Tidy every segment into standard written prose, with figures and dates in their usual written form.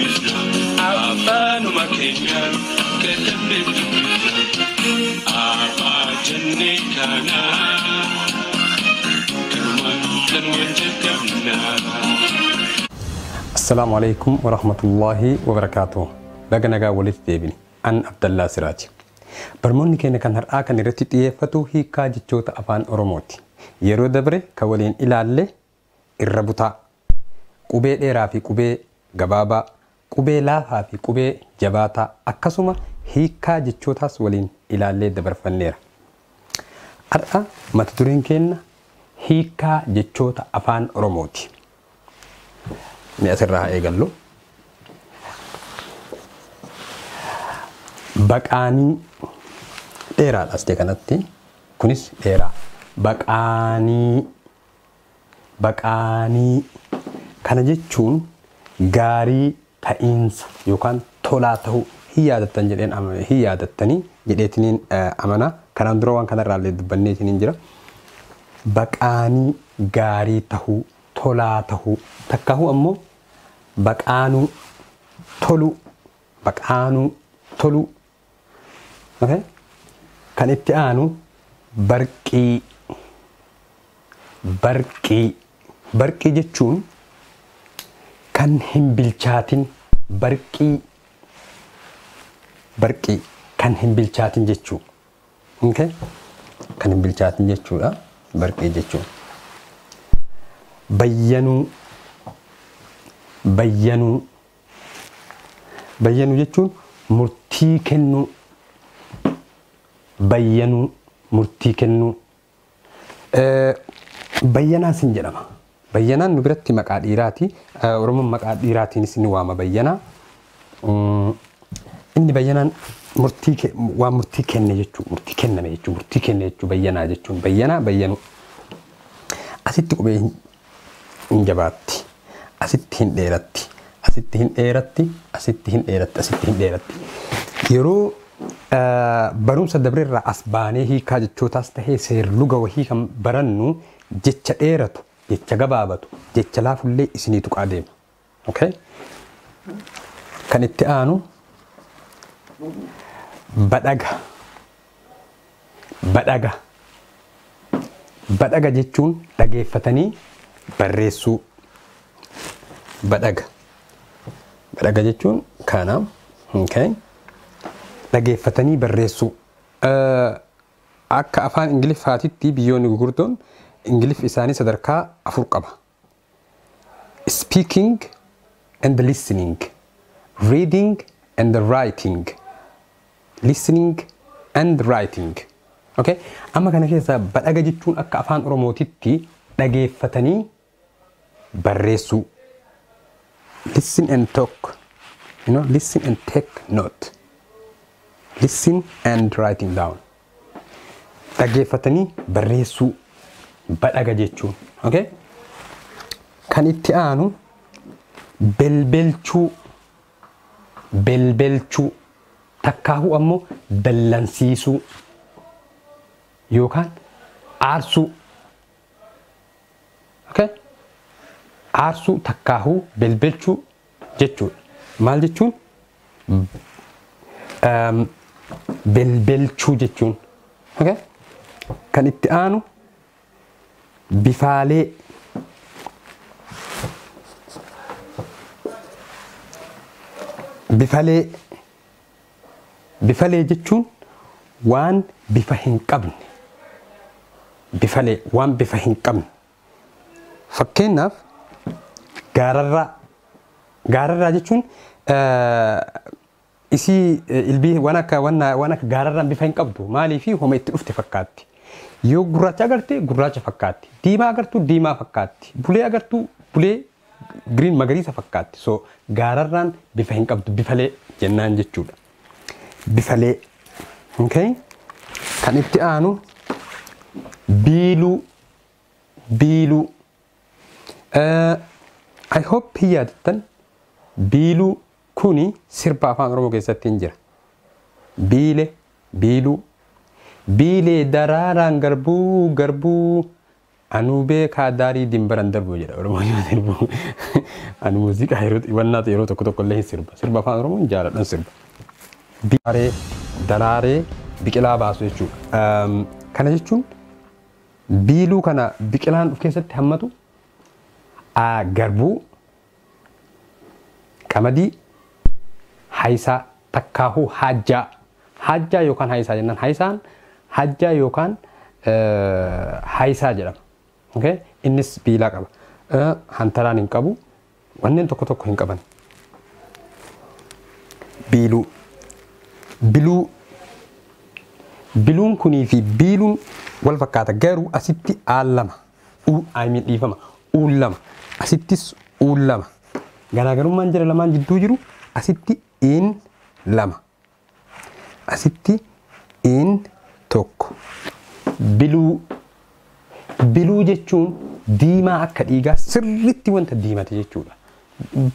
dubbifna afaanuma keenyaan katabnee dubbifna abbaa jennee kaanaa kanumaan kanumaan jalqabnaa. Assalaamu alaikum wa rahmatullahi wa barakaatuh. Baga nagaa walitti deebine. An Abdallaa Siraaji. Barnoonni keenya kan har'aa kan irratti xiyyeeffatu hiikaa jechoota afaan Oromooti. Yeroo dabre kan waliin ilaalle irra butaa, qubee dheeraa fi qubee gabaabaa, qubee laafaa fi qubee jabaataa akkasuma hiikaa jechootaas waliin ilaallee dabarfanneera. Har'a mata dureen keenya hiikaa jechoota afaan Oromooti. Mee asirraa haa eegallu. Baqaanii dheeraadha asii kanatti. Kunis dheeraa. Baqaanii baqaanii kana jechuun gaarii ta'iinsa yookaan tolaa ta'uu hin yaadattan jedheen hin yaadattanii jedheetiniin amana. Kanaan dura waan kanarraa illee dubbanneetiniin jira. Baqaanii gaarii tahuu, tolaa tahuu, takkahuu ammoo baqaanuu toluu, baqaanuu toluu. Okay? Kan itti aanu barqii. Barqii. Barqii jechuun kan hin bilchaatin barqii. Barqii kan hin bilchaatin jechuu. Okay? Kan hin bilchaatin jechuudha. Barqii jechuun. Bayyanuu. Bayyanuu. Bayyanuu jechuun murtii kennuu. Bayyanuu murtii kennuu. Bayyanaas hin jedhama. Bayyanaan nu biratti maqaa dhiiraati. Oromoon maqaa dhiiraatiinis ni waama bayyanaa. Inni bayyanaan murtii waan murtii kenne jechuu, murtii kenname jechuu, murtii kenne jechuu bayyanaa jechuun bayyanaa bayyanuu. Asitti qubee hin jabaatti. Asitti hin dheeratti. Asitti hin dheeratti. Asitti hin dheeratti. Asitti hin dheeratti. Yeroo barumsa dabreerraa as baanee hiikaa jechootaas tahee seerluga wahii kan barannu jecha dheeratu, jecha gabaabatu, jecha laafullee isinii tuqaa deema. Okay? Kan itti aanu badhaga. Badhaga. Badhaga jechuun dhageeffatanii barreessuu. Badhaga. Badhaga jechuun kana. Okay? Dhageeffatanii barreessuu. Akka afaan Ingiliffaatitti biyyoonni gurguddoon Ingiliff isaanii sadarkaa 4 qaba. Speaking and listening, reading and writing, listening and writing. Okay? Amma kana keessa badhaga jechuun akka afaan Oromootitti dhageeffatanii barreessuu. Listen and talk. You know, listen and take note. Listen and writing down. Dhageeffatanii barreessuu badhaga jechuun. Okay? Kan itti aanu belbelchuu. Belbelchuu. Takkaahuu ammoo dallansiisuu yookaan aarsuu. Okay? Aarsuu takkaahuu belbelchuu jechuudha. Maal jechuun? Belbelchuu jechuun. Okay? Kan itti aanu bifaalee. Bifalee. Bifalee jechuun waan bifa hin qabne. Bifalee waan bifa hin qabne. Fakkeenyaaf gaararraa. Gaararraa jechuun isii ilbii waan akka waan akka gaararraan bifa hin qabdu maaliif homa itti dhufte fakkaatti. Yoo gurraacha agarte gurraacha fakkaatti. Diimaa agartu diimaa fakkaatti. Bulee agartu bulee green magariisa fakkaatti. So gaararraan bifa hin qabdu bifalee jennaan jechuudha. Bifalee. Okay? Kan itti aanu biiluu. Biiluu. I hope hin yaadattan biiluu kuni sirba afaan Oromoo keessatti hin jira. Biile, biiluu. Biilee daraaraan garbuu, garbuu. Anuu beekaa daarii dimbaran darbu jedha Oromoon yoo sirbu. Ani muuziqaa yeroo wannaatu yeroo tokko tokko illee hin sirba. Sirba afaan Oromoo hin jaaladhan sirba. Daraaree daraaree biqilaa baasu jechuudha. Kana jechuun biiluu kana biqilaan of keessatti hammatu garbuu, qamadii, hayisaa, takkaahuu hajjaa. Hajjaa yookaan hayisaa jennaan hayisaan hajjaa yookaan hayisaa jedhama. Okay? Innis biilaa qaba. Hantaraan hin qabu. Wanneen tokko tokko hin qaban. Biiluu. Biluu. Biluun kunii fi biiluun wal fakkaata, garuu asitti aan lama. U, I mean, dhiifama. Uun lama. Asittis uun lama. Garaagarummaan jira lamaan jidduu jiru asitti in lama. Asitti in tokko. Biluu. Biluu jechuun diimaa akka dhiigaa sirritti wanta diimate jechuudha.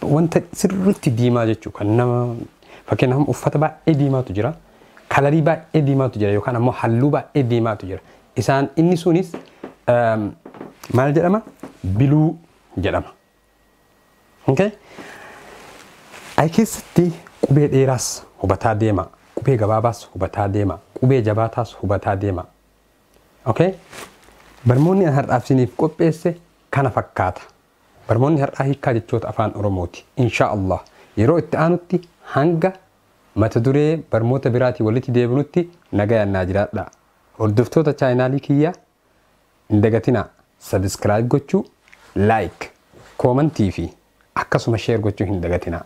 Wanta sirritti diimaa jechuudha. Kan nama fakkeenyaaf uffata baay'ee diimaatu jira. Kalarii baay'ee diimaatu jira yookaan ammoo halluu baay'ee diimaatu jira. Isaan inni sunis maal jedhama? Biluu jedhama. Okay? Ay keessatti qubee dheeraas hubataa deema. Qubee gabaabaas hubataa deema. Qubee jabaataas hubataa deema. Okay? Barmoonni an har'aaf isiniif qopheesse kana fakkaata. Barmoonni har'aa hiikkaa jechoota afaan Oromooti. Insha Allah. Yeroo itti aanutti hanga mata duree barmoota biraatii walitti deebinutti nagayaan naa jiraadha. Hordoftoota chaayinaalii kiyyaa, hin dagatinaa subscribe gochuu, like, koomantii fi akkasuma share gochuu hin dagatinaa.